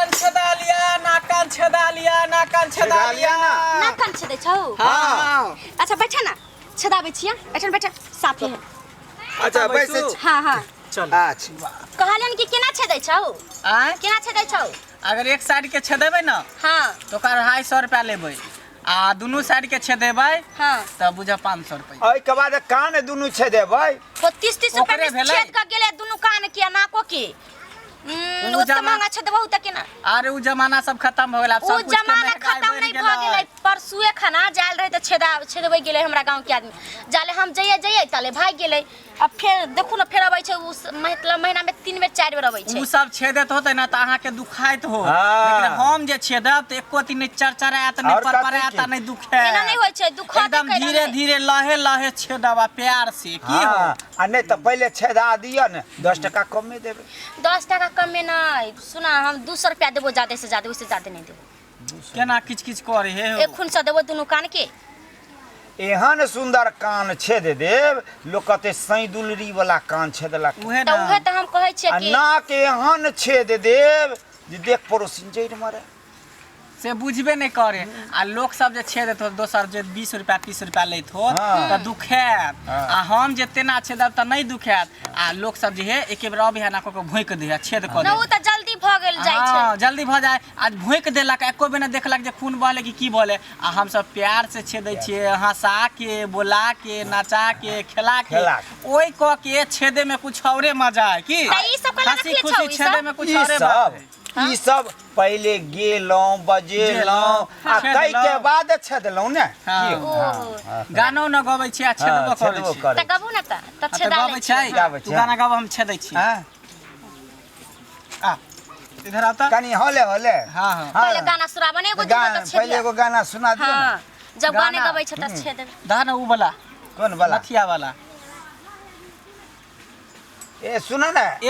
कान छेदा लिया, नाक कान छेदा लिया, नाक कान छेदा छेदा लिया। लिया ना। नाक कान छेदै छौ? हाँ। अच्छा बैठा ना, छेदाबै छियै, एठन बैठा, साफे है। अच्छा बैसै छी। हाँ हाँ। चल। अच्छा। कहलन कि केना छेदै छौ? आँय? केना छेदै छौ? अगर एक साइड के छेदेबै ना, तो ओकर 250 रुपया लेबै, आ दुनू साइड के छेदेबै तऽ बुझ 500 रुपया। एहिके बाद कान दुनू छेदेबै। ओ 30 30 रुपया ओकरे में भेलै। छेद कऽ गेलै दुनू कान के आ नाको के। उ ओते जमा- महंगा छेदबहु तऽ केना? अरे उ जमाना सब खत्म हो गेल, आब उ सब कुछ के जमाना महंगाई खत्म बढ़ि नहीं भऽ गेलै। गेलै। परसुए खाना जायल रहै तऽ छेदा छेदबै गेलै हमरा गाँव के आदमी। जाले हम जइए जइए ताले भागि गेलै। अब फेर देखू ने, फेर अबै छै उ मतलब महीना में 3 बेर 4 बेर अबै छै। उ सब छेदत होतै ना तऽ अहाँके दुखाइत हो, लेकिन हम जे छेदब तऽ एको दिन नहि चरचरायत, नहि और कथी परपरायत, की? आ नहि दुखायत। एना नहि होइ छै, दुखत एकदम कैला धीरे नहि। धीरे लहे लहे छेदब आ प्यार से की हो। हाँ, आ नहि तऽ पहिले छेदा दिअ ने, 10 टका कमे देबै। 10 टका कमे नहि, सुना, हम 200 रुपया देबो ज्यादा से ज्यादा, ओहिसे ज्यादा नहि देबो। केना किच किच करे हे हो? एक खून से देबो दुनू कान के। एहन सुंदर कान छेद देब, लोक कहते सई दुलरी वाला कान छेदलक। उहे तऽ ना। उहे तऽ हम कहै छियै आ कि नाक एहन छेद देब जे देख पड़ोसिन जड़ि मरे। से बुझबे नहि करे। आ लोक सब जे छेद हो, दोसर जे 20 रुपया 30 रुपया लैत हो, तऽ दुखायत। आ हम जे तेना छेदब तऽ नहि दुखायत। आ लोक सब जे हे एके बेर अबै है ना कऽ के भोंकि दै है, छेद कऽ ना दै। ओ तऽ जल्दी भऽ गेल जाइ छै। हाँ, जल्दी भऽ जाय। आ भोंकि देलक, एको बेर नहि देखलक जे खून बहलै कि की बहलै। आ हमसब प्यार से छेदै छियै, हंसा के, बोला के, नचा के, खेला के। खेला के। ओहि कऽ के छेदे में कुछ औरे मजा है की। तऽ ई सब कला हंसी रखले खुशी छौ, ई छेदे सब? में कुछ ई औरे बात सब है। ई सब पहिले गेलहुँ, बजेलहुँ, आ छेदलहुँ। ताहिके बाद छेदलहुँ ने। हाँ। की? ओ। हाँ, गानो न गबै छी आ छेदबो हाँ, करै छेदबो छी। करै तऽ गबू ने तऽ हाँ, तऽ छेदा गबै लै छै। छियै। गाबै तू छै। गाना गाब, हम छेदै छी। हाँ? आ इधर आता। कनि हौले हौले। हाँ, हाँ। पहिले गाना सुनाबऽ ने एगो, दूगो तऽ छेद। पहिले एगो गाना सुना दियौ ने। हाँ, जब गाने गाना। गबै छै तऽ छेद। दा ना उ वाला। कोन वाला? नथिया वाला। ए सुन ने।